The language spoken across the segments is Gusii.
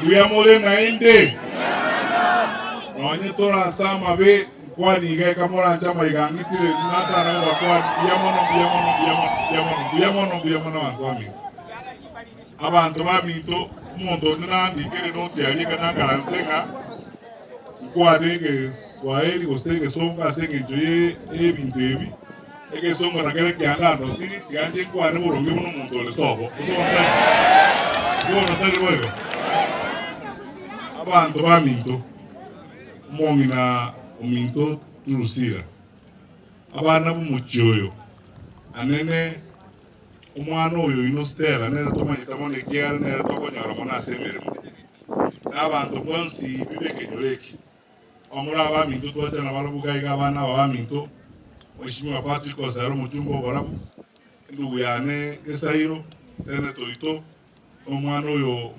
Mbuya more naende? Nonye tore ase amabe, nkwani iga eka moranche amaiga ang'itire, natana kobakwani, mbuya mono, mbuya mono, mbuya mono, mbuya mono, mbuya mono, mbuya mono abanto baminto. Abanto baminto, omonto onde nandikere noti aria ekero nakaranse ng'a nkwane egeswahili gose egesongo ase engencho y'ebinto ebi, egesongo nakere kianda andosiri, tiga inche nkwane boronge buna omonto ore sobo. Gose bono tari? Bono tari boigo? Abanto baminto, omong'ina ominto Drusila, abana b'omochie oyo, anene Omwana oyo oino Stella nere tomanyete mono ekiagera nere tokonyora mono ase emeremo. Na abanto bonsi b'ekenyoro eke, abamura abaminto twacha nabarabwo iga iga abana aba baminto, Mheshimiwa Patrick Osero omochumba oborabu, endugu yane Gesairo, senator oito, na omwana oyo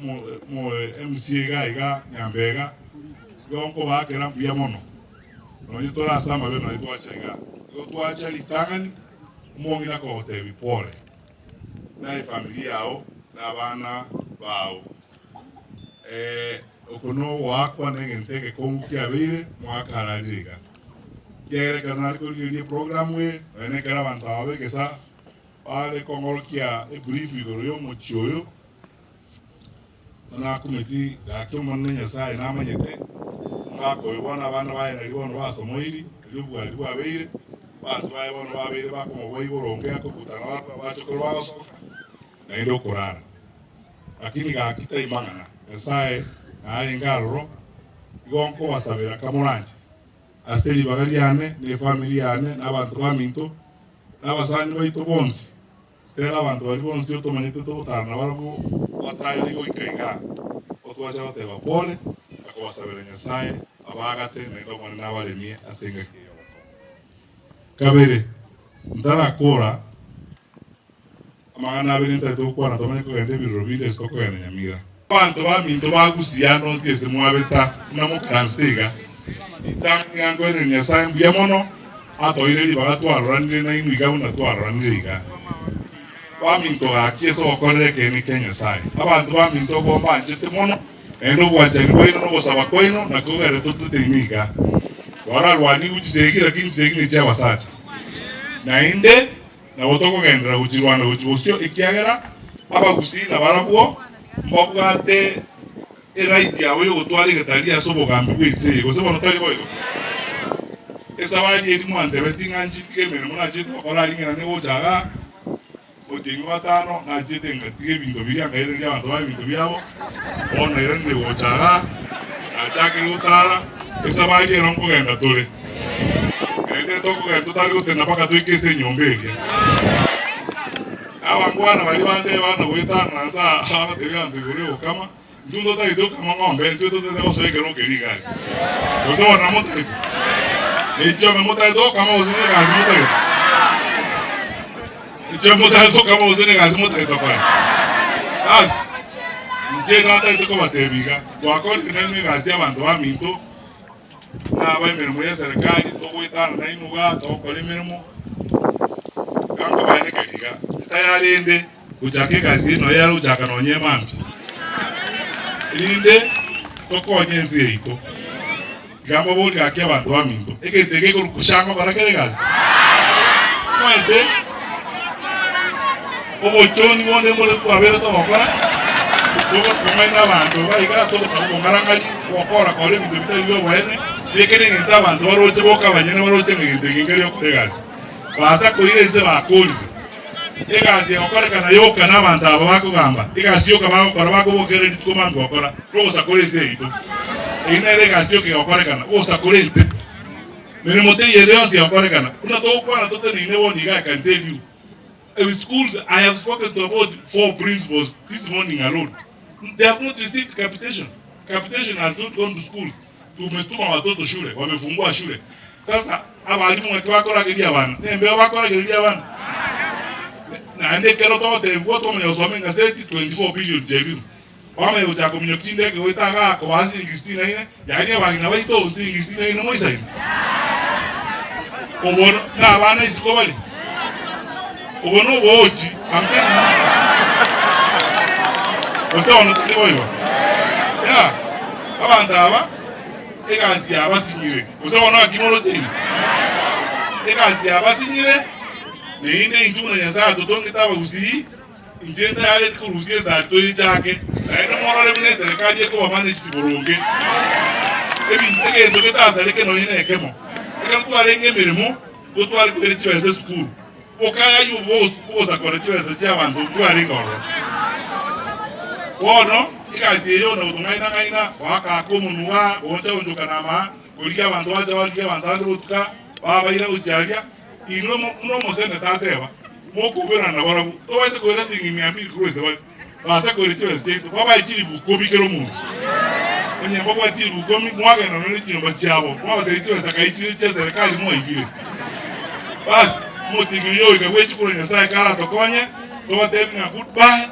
omo MCA iga iga Nyambega, igo nkobaakera mbuya mono. Nonye tore ase amabe nonye twacha iga, igo twacha ritang'ani omong'ina kogotebi pole na efamiri yao na abana bao. Oko nogoakwa negento egekong'u kiabeire mwakararire iga. Ekiagera ekero nare korigereria eprogramu eye nonye nekero abanto aba begesa bare kong'orokia ebrief igoro yomochie oyo, Nakumeti gaki Omonene Nyasae namanyete, omogaka oyo bono abana baye nario bono basomoiri, erio obwari bwabeire, abanto baye bono babeire bakomoboa iboronge akobutana barabwo abachokoro bagosoka, naende okorara. Lakini gaki tai mang'ana, Nyasae narenge aroro, igo nkobasabera kamoranche, ase ribaga riane, na efamiri yane, na abanto baminto, na abasani baito bonsi. Tera abanto baria bonsi otomanyete togotara nabarabwo batayari goika igaa, otwacha goteba pole na kobasabera Nyasae abaagate naende Omonene abaremie ase engaki eye y'obokong'u. Kabere, ntarakora amang'ana abere ntagete gokwana tomanye kogenda ebirero binde ase tokogenda Nyamira. Abanto baminto bagusia ande onsi ase mwabeta buna mokaransete iga, ritang'ani ng'a nkoeneria Nyasae mbuya mono atoeire ribaga twaroranire nainwe iga buna twaroranire iga. Baminto gaki ase ogokorera ekeene kia Nyasae. Abanto baminto obo mbanchete mono, naende obwanchani bwaino na ogosaba kwaino nakio kogere toteteine iga. Twararwanigwe chisegi, lakini chisegi nechi'abasacha. Naende Nabo tokogenderera gochirwana gochia bosio, ekiagera abagusii nabarabwo mbabwate eright yabo y'ogotwara egetari ase obogambi bw'ense eye, gose bono tari boigo? Esabari eria mwantebetie ng'a nchitige emeremo nachiete gokora aria ng'ina nigocha igaa, otieng'e batano, nachiete ngatiga ebinto biria nkairereria abanto baye ebinto biabo, bono nairanire gocha igaa, nachakire gotara, esabari ero nkogenda tore. Naende tokogenda totari gotenena mpaka toike ase enyomba eria. Abangwana baria bande bana goetanana nse aa bagatebia abanto igoro y'ogokama, Intwe ntotagete gokama ng'ombe, intwe totagete gosoa ekerogo keria iga aria. Gose bono namotagete? Echiombe motagete gokama gose negasi motagete? Echiombe motagete gokama gose negasi motagete gokora? Basi, inche natagete kobatebia iga, twakorire nainwe egasi y'abanto baminto, Buna ab'emeremo y'eserekari togoetana nainwe iga togokora emeremo, iga nkobaenekeria iga, titayarende gochaka egasi eye nonya yare gochaka nonya emambia, erinde tokonye ense yaito. Iga mbaborie gaki abanto baminto, egento eke gekorokwa SHA ngokora kere egasi? Omanyete obochoni bonde mbore twabeire togokora, togotomaina abanto iga iga togotaka obong'arang'ari, gokora kora ebinto bitari bi'oboene, eke negento abanto baroche boka abanyene baroche ng'a egento eke nkeri gokora egasi. Basa koira inse bakorire. Egasi egokorekana yoka nabanto aba bakogamba, egasi yoka bagokora bakoboka kera rituko mambia gokora, nogosakora ense yaito. Eyio nere egasi yoka egokorekana, ogosakora ense. Meremo teiyo ende yonsi egokorekana. Buna togokwana toteneine bono iga I can tell you, in schools I have spoken to about four principals this morning alone. They have not received capitation. Capitation has not gone to schools. Tumetuma watoto shule, wamefungua shule. Sasa abalimu ng'aki bakorageria abana? Nembeo bakoragereria abana? Naende ekero togotebigwa twamanya gosoma engaseti 24 billion chiaibirwe. Kwamanya gochaka kominyokia chindege goeta igaa kobaa siringi sitini na ine, yaani abang'ina baito siringi sitini na ine moisaine. Obo nabana isiko bare? Obo noboochi, I'm telling you. Gose bono tari boigo? Yeah. Abanto aba egasi yabasinyire, gose bono naki moroche inwe? Egasi yabasinyire, naende intwe buna Nyasae atotongete abagusii, inche ntayareti korusia esari toyechake, naende morore buna eserekari ekobamanaged boronge. Ebinto egento getasareke nonye nekemo. Ekero twarenge emeremo, gotware koira chibesa esukuru, Bokayaywa obosakore chibesa chi'abanto ntwarenge ororo. Bono egasi eye ona gotong'aina-ng'aina, goaka-aka omonwa, gooncha-onchoka namaa, korigia abanto bacha barigia abanto abande botuka, babaira gochia aria, inwe buna omoseneta ateba, mokoumerana nabarabwo, tobaisa koira siringi mia mbili korwa ase bare, baase koira chibesa chiaito, babae chilifu ikomi kera omonto. Onye mbabwate chilifu ikomi, mwagenda nonya ne chinyomba chiabo, mwabatebia chibesa kai chire chia serikali mwaibire. Basi, omoting'iri oyo oika bwechikura Nyasae karatokonye, tobatebi ng'a goodbye,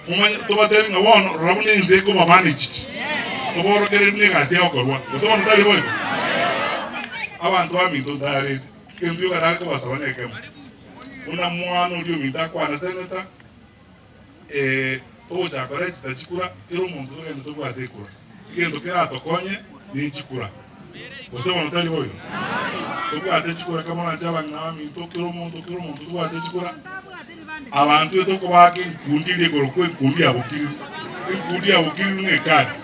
momanye tobatebi ng'a bono rora buna ense ekoba managed, toborokererie buna egasi egokorwa, gose bono tari boigo? Abanto baminto ntarete, egento gioka nare kobasaba nekemo, buna mwana oria ominto akwana senator, Togochaka korechita chikura, kera omonto togende tobwate ekura. Egento keratokonye nechikura. Gose bono tari boigo? Tobwate chikura kama oranche abang'ina baminto, kera omonto kera omonto tobwate chikura. Abanto etokobaaka enkundi eria ekorokwa enkundi ya bokiriru. Enkundi ya bokiriru nekadi.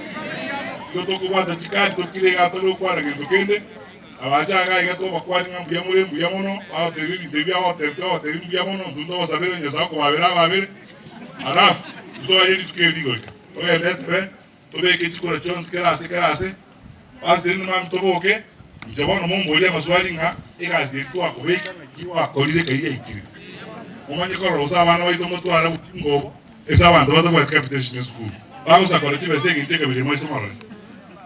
Igo tokobwata chikadi tokire iga tore gokwana gento kende, Abache iga iga tobakwani ng'a mbuya more, mbuya mono, bagoteebia ebinto ebi agoteebia, togoteebia mbuya mono, intwe ntogosabere Nyasae okobabera ababere, alafu ntitoganye rituko eri rigoika, togende etebe, tobeke chikura chionsi kera ase kera ase, basi rende mambia toboke, inche bono momborie amaswali ng'a egasi eri twakobeka ng'aki gwakorire ekai yaikire. Momanye korora gose abana baito motware obochunga obo, ase abanto batabwati capitation esukuru, bagosakora chibesa engencho ekabira moise morore.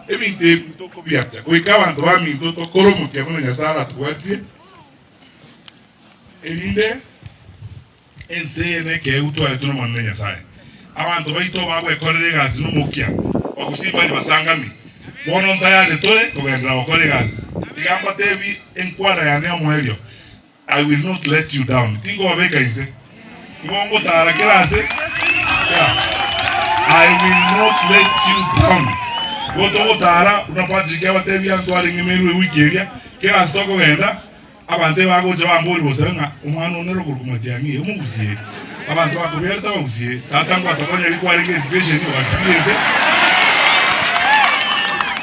Ebinto ebi tokobiacha goika abanto baminto tokore omokia buna Nyasae aratobwatie, erinde ense eye nekeegwa twaetwe n'Omonene Nyasae. Abanto baito bagwekorera egasi nomokia, bagusii mbari basangami. Bono ntayare tore kogenderera gokora egasi. Tiga mbatebi enkwana yane y'omoerio, I will not let you down, tinkobabeka inse, nigo ngotara kera ase, yeah. I will not let you down. Igo togotara buna Patrick abatebia ntwarenge Meru ewiki eria, kera ase tokogenda, abanto ebagocha bamboria bosabe ng'a omwana one ore korokwa Matiang'i omogusie, abanto bakobiarete abagusie, tata ngwatokonya kwarenge education ogakisiria ense.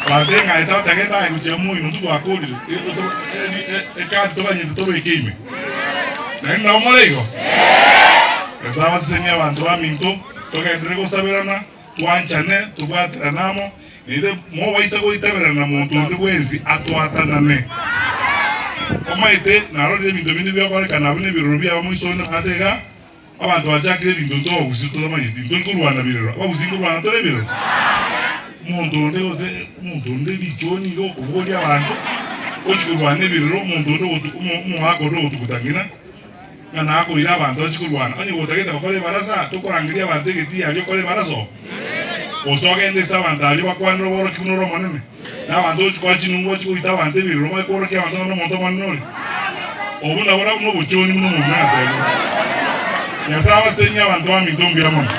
Bante ng'a tata genda aye gochia moino intwe twakorire, ekadi toganyete tobeke ime. Naende nabo more igo? Nyasae abasesenie abanto baminto, togenderere gosaberana, twanchane, tobwaterane amo, naende mobaisa goitaberana monto onde bwensi atwatanane. Omanyete narorire ebinto binde biokorekana abwo nebiroro biabo moiso onde maate iga, Abanto bachakire ebinto intwe abagusii totamanyeti, ntori korwana birero, abagusii nkorwana tore ebirero? Omonto onde gose omonto onde richoni iga okoboria abanto, gochi korwana ebirero, omonto onde ogotu omo omogaka onde ogotuguta ng'ina, ng'a nakoira abanto bachi korwana. Onye gotagete gokora ebarasa, tokorangeria abanto egetii aria okore ebarasa oo? Gose ogende ase abanto aria bakwanere oborokia buna ore omonene, na abanto ochi koa chinungu bachi goita abanto ebirero omanye kworokia abanto ng'a nomonto omonene ore? Obwo naborabwo nobochoni buna omong'ina atebire. Nyasae abasenie abanto baminto mbuya mono.